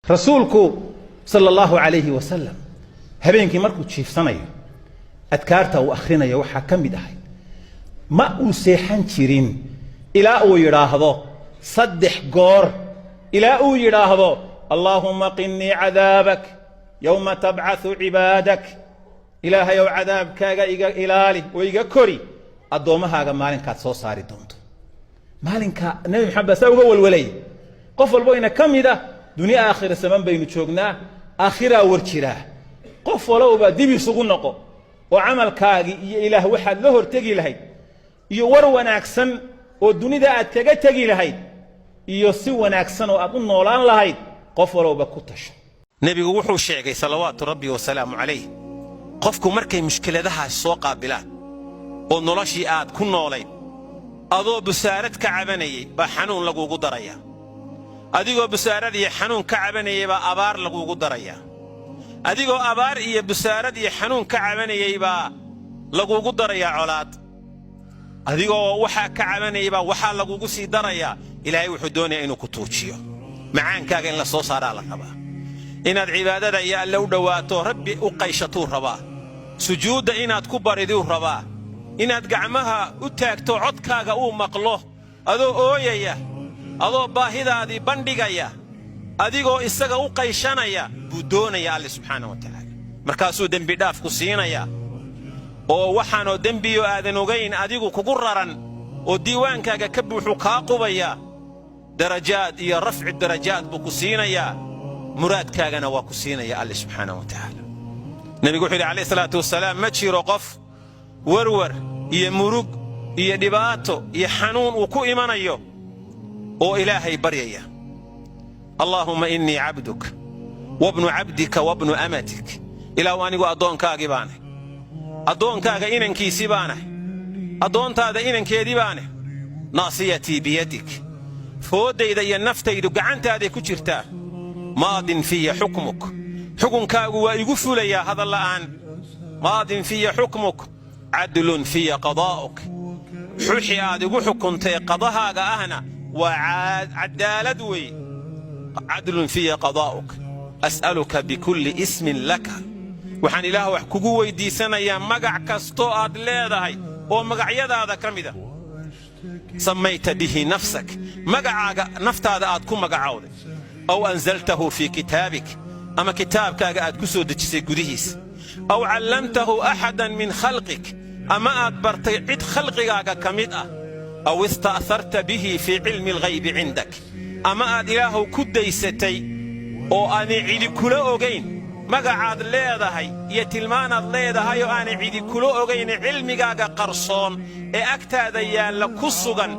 Rasuulku sala Allahu calayhi wasalam habeenkii markuu jiifsanayo, adkaarta uu akhrinayo waxaa ka mid ahay, ma uu seexan jirin ilaa uu yidhaahdo saddex goor, ilaa uu yidhaahdo: "Allaahumma qinnii cadaabak yowma tabcathu cibaadak." Ilaahayow, cadaabkaaga iga ilaali oo iga kori addoommahaaga maalinkaad soo saari doonto. Maalinka Nebi Maxamed baa saa uga walwalaya. Qof walbo ina ka mid ah, dunya aakhira saman baynu joognaa, aakhiraa war jiraa. Qof walowba dib isugu noqo oo camalkaagii iyo Ilaah waxaad la hortegi lahayd iyo war wanaagsan oo dunida aad kaga tegi lahayd iyo si wanaagsan oo aad u noolaan lahayd, qof walowba ku tasho. Nebigu wuxuu sheegay, salawaatu Rabbi wasalaamu calayh, qofku markay mushkiladahaas soo qaabilaan oo noloshii aad ku noolayd, adoo busaarad ka cabanayay baa xanuun laguugu darayaa, adigoo busaarad iyo xanuun ka cabanayay baa abaar laguugu darayaa, adigoo abaar iyo busaarad iyo xanuun ka cabanayay baa laguugu darayaa colaad, adigoo waxaa ka cabanayay baa waxaa lagugu sii darayaa. Ilaahay wuxuu doonayaa inuu ku tuujiyo. Macaankaaga in la soo saaraa la rabaa, inaad cibaadada iyo Alle u dhowaato, Rabbi u qayshatuu rabaa, sujuudda inaad ku bariduu rabaa, inaad gacmaha u taagto, codkaaga uu maqlo, adoo ooyaya, adoo baahidaadii bandhigaya, adigoo isaga u qayshanaya buu doonayaa Alle subxaana wa tacaala. Markaasuu dembidhaaf ku siinayaa, oo waxaanoo dembiyo aadan ogayn adigu kugu raran oo diiwaankaaga ka buuxuu kaa qubayaa. Darajaad iyo rafci darajaad buu ku siinayaa, muraadkaagana waa ku siinaya Alle subxaana wa tacaala. Nebigu wuxuu yidhi calayhi salaatu wasalaam: ma jiro qof warwar iyo murug iyo dhibaato iyo xanuun uu ku imanayo oo Ilaahay baryaya: "Allaahumma innii cabduk wabnu cabdika wabnu amatik." Ilaahu, anigu addoonkaagii baanahay, addoonkaaga inankiisii baanahay, addoontaada inankeedii baanah. "Naasiyatii biyadik." Fooddayda iyo naftaydu gacantaaday ku jirtaa. "Maadin fiya xukmuk." Xukunkaagu waa igu fulayaa hadal la'aan. "Maadin fiya xukmuk, cadlun fiya qadaa'uk." Xuxi aad igu xukuntay qadahaaga ahna waa cadaalad wey. "Cadlun fiya qadaa'uk. As'aluka bikulli ismin laka." Waxaan Ilaah wax kugu weyddiisanayaa magac kastoo aad leedahay oo magacyadaada ka mida. "Sammayta bihi nafsak." Magacaaga naftaada aad ku magacowday. "Aw anzaltahu fii kitaabik." Ama kitaabkaaga aad ku soo dejisay gudihiisa. "Aw callamtahu axadan min khalqik." Ama aad bartay cid khalqigaaga ka mid ah. "Aw ista'harta bihi fii cilmi alghaybi cindak." Ama aad, Ilaahow, ku daysatay oo aanay cidi kula ogayn, magacaad leedahay iyo tilmaanaad leedahay oo aanay cidi kula ogayne cilmigaaga qarsoon ee agtaada yaalla ku sugan.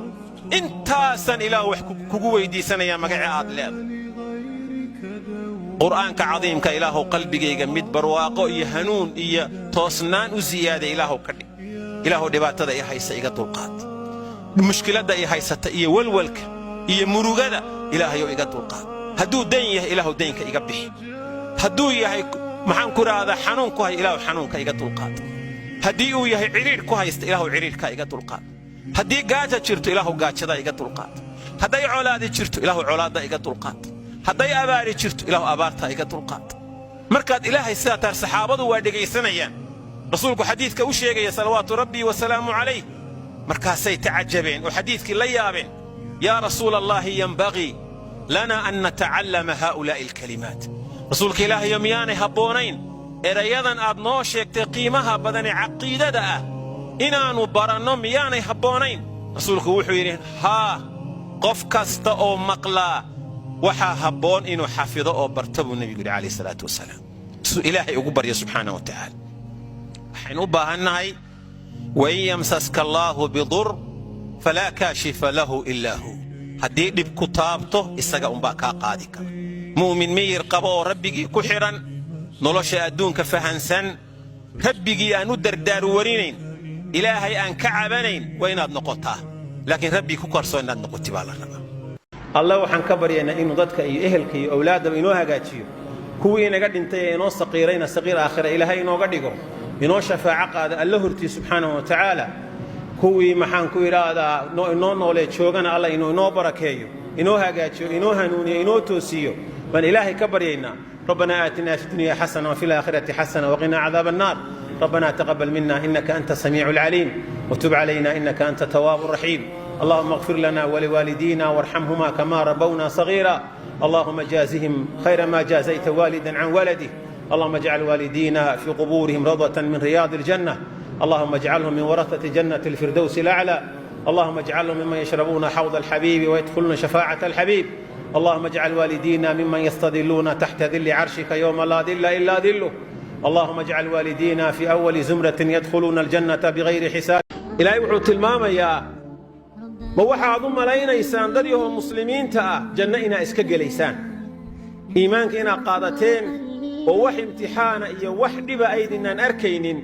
Intaasaan, Ilaahu, wax kugu weyddiisanayaa magace aad leedahay. Qur'aanka cadiimka, Ilaahow, qalbigayga mid barwaaqo iyo hanuun iyo toosnaan u siyaaday, Ilaahow, ka dhig. Ilaahow, dhibaatada i haysa iga dulqaad, mushkiladda i haysata iyo walwalka iyo murugada, Ilaahayow, iga dulqaad. Hadduu dayn yahay, Ilaahow, daynka iga bixi. Hadduu yahay, maxaan ku idhaahdaa, xanuun ku hay, Ilaahu, xanuunka iga dulqaad. Haddii uu yahay cidhiidh ku haysta, Ilaahu, cidhiidhkaa iga dulqaad. Haddii gaaja jirto, Ilaahu, gaajadaa iga dulqaad. Hadday colaadi jirto, Ilaahu, colaadda iga dulqaad. Hadday abaari jirto, Ilaahu, abaartaa iga dulqaad. Markaad Ilaahay sidaa taar, saxaabadu waa dhegaysanayaan rasuulku xadiidka u sheegaya, salawaatu Rabbii wasalaamu calayh. Markaasay tacajabeen oo xadiidkii la yaabeen. "Yaa Rasuula Allaahi, yanbagii lana an natacallama haa'ulaa'i alkalimaat?" Rasuulka Ilaahayo, miyaanay habboonayn erayadan aad noo sheegtay, qiimaha badan ee caqiidada ah, inaannu baranno? Miyaanay habboonayn? Rasuulku wuxuu yidhi: "Haa, qof kasta oo maqlaa waxaa habboon inuu xafido oo barto," buu nebigu yidhi calayhi salaatu wasalaam, suu Ilaahay ugu baryo subxaana wa tacaala. Waxaynu u baahannahay: "Wain yamsaska Allaahu bidur falaa kaashifa lahu ilaa hu." Haddii dhib ku taabto, isaga unbaa kaa qaadi kara. Mu'min miyir qaba oo Rabbigii ku xidhan, nolosha adduunka fahansan, Rabbigii aan u dardaar warinayn, Ilaahay aan ka cabanayn waa inaad noqotaa, laakiin Rabbii ku kalsoon inaad noqoti baa la rabaa. Alle waxaan ka baryaynaa inuu dadka iyo ehelka iyo awlaaddaba inoo hagaajiyo. Kuwii inaga dhintay ee inoo saqiirayna saqiir aakhira Ilaahay inooga dhigo, inoo shafaaco qaada Alla hortii subxaanahu wa tacaala. Kuwii, maxaan ku idhaahdaa, inoo noolee joogana, Alla inuu inoo barakeeyo, inoo hagaajiyo, inoo hanuuniyo, inoo toosiyo. Baan Ilaahay ka baryaynaa. ربنا آتنا في الدنيا حسنة وفي الآخرة حسنة وقنا عذاب النار. ربنا تقبل منا إنك أنت السميع العليم، وتب علينا إنك أنت التواب الرحيم. اللهم اغفر لنا ولوالدينا وارحمهما كما ربونا صغيرا. اللهم جازهم خير ما جازيت والدا عن ولده. اللهم اجعل والدينا في قبورهم روضة من رياض الجنة. اللهم اجعلهم من ورثة جنة الفردوس الأعلى. اللهم اجعلهم ممن يشربون حوض الحبيب ويدخلون شفاعة الحبيب. اللهم اجعل والدينا ممن يستظلون تحت ظل عرشك يوم لا ظل إلا ظله. اللهم اجعل والدينا في أول زمرة يدخلون الجنة بغير حساب. Ilaahay wuxuu tilmaamayaa: ma waxaad u malaynaysaan, dad yahoo muslimiinta ah, janno inaad iska gelaysaan, iimaanka inaad qaadateen oo wax imtixaana iyo wax dhiba aydinaan arkaynin,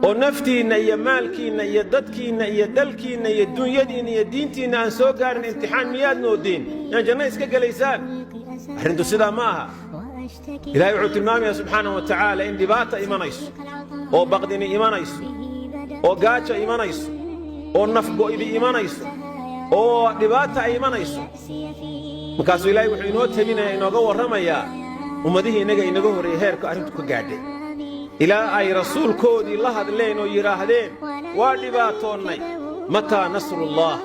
oo naftiinna iyo maalkiinna iyo dadkiinna iyo dalkiinna iyo dunyadiinna iyo diintiinna aan soo gaarin imtixaan? Miyaad moodeen inaad janno iska gelaysaan? Arrintu sidaa ma aha. Ilaahay wuxuu tilmaamayaa subxaanahu wa tacaala in dhibaata imanayso, oo baqdini imanayso, oo gaaja imanayso, oo nafgo'idi imanayso, oo dhibaata ay imanayso. Markaasuu Ilaahay wuxuu inoo tabinaya, inooga warramayaa ummadihii innaga inaga horreeyey heerka arrintu ka gaadhay, ilaa ay rasuulkoodii la hadleen oo yidhaahdeen: "Waa dhibaatoonnay, متى نصر الله?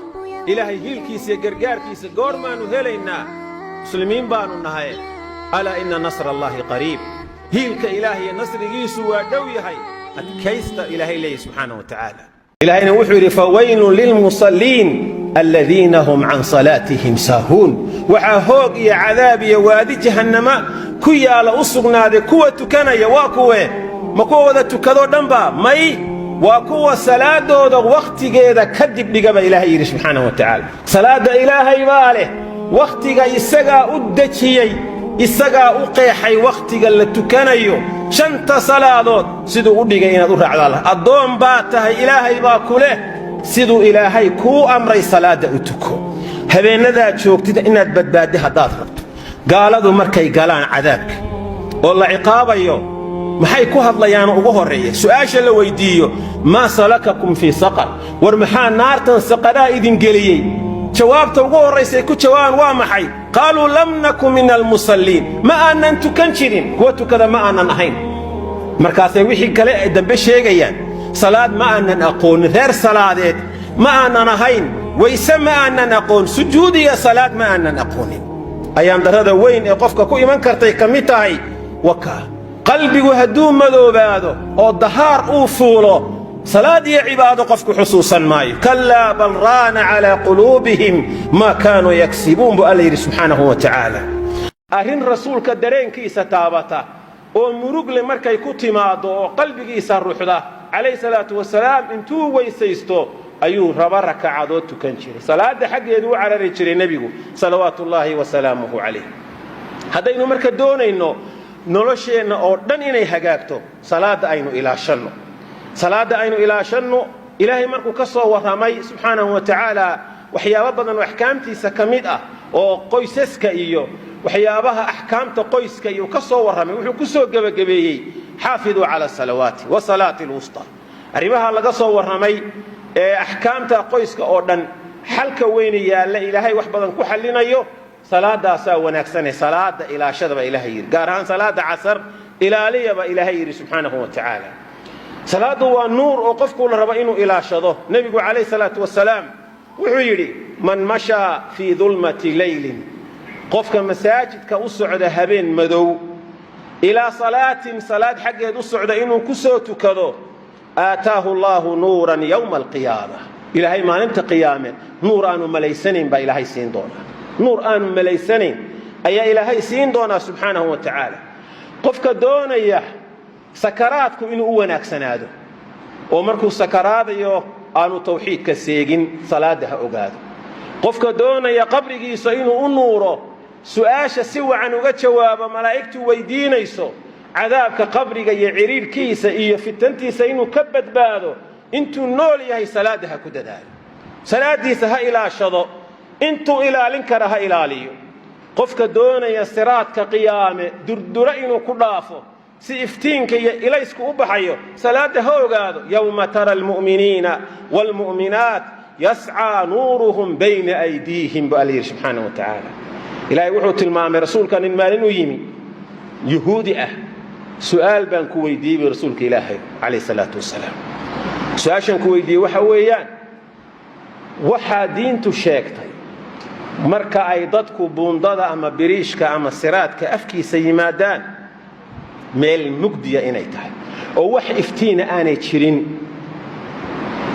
Ilaahay hiilkiisa iyo gargaarkiisa goormaannu helaynaa? Muslimiin baannu nahay." ألا إن نصر الله قريب. Hiilka Ilaahay iyo nasrigiisu waa dhow yahay, adkaysta, Ilaahay leeyahy subxaana wa tacaala. Ilaahayna wuxuu yidhi: فويل للمصلين الذين هم عن صلاتهم ساهون. Waxaa hoog iyo cadaab iyo waadi jahannama ku yaala u sugnaaday kuwa tukanaya. Waa kuwe? Ma kuwa wada tukadoo dhanba? May, waa kuwa salaadooda wakhtigeeda kadib dhiga, ba Ilaahay yidhi subxaana wa tacaala. Salaadda Ilaahay baa leh, wakhtiga isagaa u dejiyey, isagaa u qeexay wakhtiga la tukanayo. Shanta salaadood siduu u dhigay inaad u raacdaa. Addoon baa tahay, Ilaahay baa ku leh. Siduu Ilaahay kuu amray salaadda u tuko. Habeennadaa joogtid inaad badbaaddi haddaad rabto. Gaaladu markay galaan cadaabka oo la ciqaabayo, maxay ku hadlayaan ugu horreeya su'aasha la weyddiiyo? ما سلككم في سقر. War maxaa naartan saqaraa idin geliyey? Jawaabta ugu horraysay ku jawaabaan waa maxay? قالوا لم نك من المصلين. Ma aanan tukan jirin, kuwa tukada ma aanan ahayn. Markaasay wixii kale ay dambe sheegayaan: salaad ma aanan aqoonin, reer salaadeed ma aanan ahayn, wayse ma aanan aqoon, sujuud iyo salaad ma aanan aqoonin. Ayaan darrada weyn ee qofka ku iman kartay ka mid tahay wakaa. Qalbigu hadduu madoobaado oo dahaar uu fuulo, salaad iyo cibaado qofku xusuusan maayo. كلا بل ران على قلوبهم ما كانوا يكسبون, buu Alla yidhi subxaanahu wa tacaala. Arrin rasuulka dareenkiisa taabata oo murugle markay ku timaaddo oo qalbigiisa ruxda, calayhi salaatu wasalaam, intuu weysaysto ayuu raba rakacadood tukan jiray. Salaadda xaggeedu u carari jiray nebigu salawaatu ullaahi wasalaamuhu calayh. Haddaynu marka doonayno nolosheenna oo dhan inay hagaagto, salaadda aynu ilaashanno, salaadda aynu ilaashanno. Ilaahay markuu ka soo warramay subxaanahu wa tacaala waxyaabo badan oo axkaamtiisa ka mid ah oo qoysaska iyo waxyaabaha axkaamta qoyska iyo ka soo warramay, wuxuu ku soo gebagabeeyey: حافظوا على الصلوات والصلاة الوسطى. Arrimaha laga soo warramay ee axkaamta qoyska oo dhan, xalka weyne yaalla, Ilaahay wax badan ku xallinayo, salaadaasaa wanaagsane. Salaada ilaashada, baa Ilaahay yidhi. Gaar ahaan salaada casar ilaaliya, baa Ilaahay yidhi subxaanahu wa tacaala. Salaaddu waa nuur oo qofkuu la rabo inuu ilaashado. Nebigu calayhi salaatu wasalaam wuxuu yidhi: من مشى في ظلمة ليل, qofka masaajidka u socda habeen madow, إلى صلاة, salaad xaggeed u socda inuu ku soo tukado, آتاه الله نورا يوم القيامة. Ilaahay maalinta qiyaame nuur aanu malaysanayn baa Ilaahay siin doonaa. Nuur aanu malaysanayn ayaa Ilaahay siin doonaa subxaanahu wa tacaala. Qofka doonaya sakaraadku inuu u wanaagsanaado oo markuu sakaraadayo aanu tawxiidka seegin, salaadda ha ogaado. Qofka doonaya qabrigiisa inuu u nuuro, su'aasha si wacan uga jawaabo malaa'igtu weydiinayso, cadaabka qabriga iyo cidhiidhkiisa iyo fitantiisa inuu ka badbaado intuu nool yahay, salaadda ha ku dadaalo, salaaddiisa ha ilaashado, intuu ilaalin kara ha ilaaliyo. Qofka doonaya siraadka qiyaame durduro inuu ku dhaafo, si iftiinka iyo ilaysku u baxayo, salaadda ha ogaado. يوم ترى المؤمنين والمؤمنات يسعى نورهم بين أيديهم, bu Alla yidhi subxaana wa tacaala. Ilaahay wuxuu tilmaamay rasuulka nin maalin u yimi yuhuudi ah. Su'aal baan ku weydiiyey buy rasuulka Ilaahay calayh salaatu wasalaam. Su-aashaan ku weydiiyey waxa weeyaan, waxaa diintu sheegtay marka ay dadku buundada ama biriishka ama siraadka afkiisa yimaadaan, meel mugdiya inay tahay oo wax iftiina aanay jirin.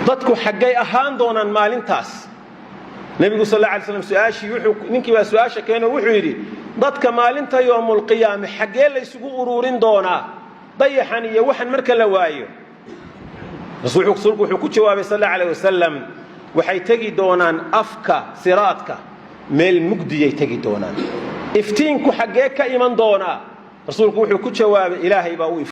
Dadku xaggay ahaan doonaan maalintaas? Nebigu sal alla alay slam su-aashii wuxuu ninkii baa su-aasha keeno, wuxuu yidhi: dadka maalinta yowmulqiyaame xaggee laysugu uruurin doonaa, dayaxan iyo waxan marka la waayo? Rasuulku wuxuu ku jawaabay sal alla alayh wasalam: waxay tegi doonaan afka siraadka, meel mugdiyay tegi doonaan. Iftiinku xaggee ka iman doonaa? Rasuulku wuxuu ku jawaabay: Ilaahay baa u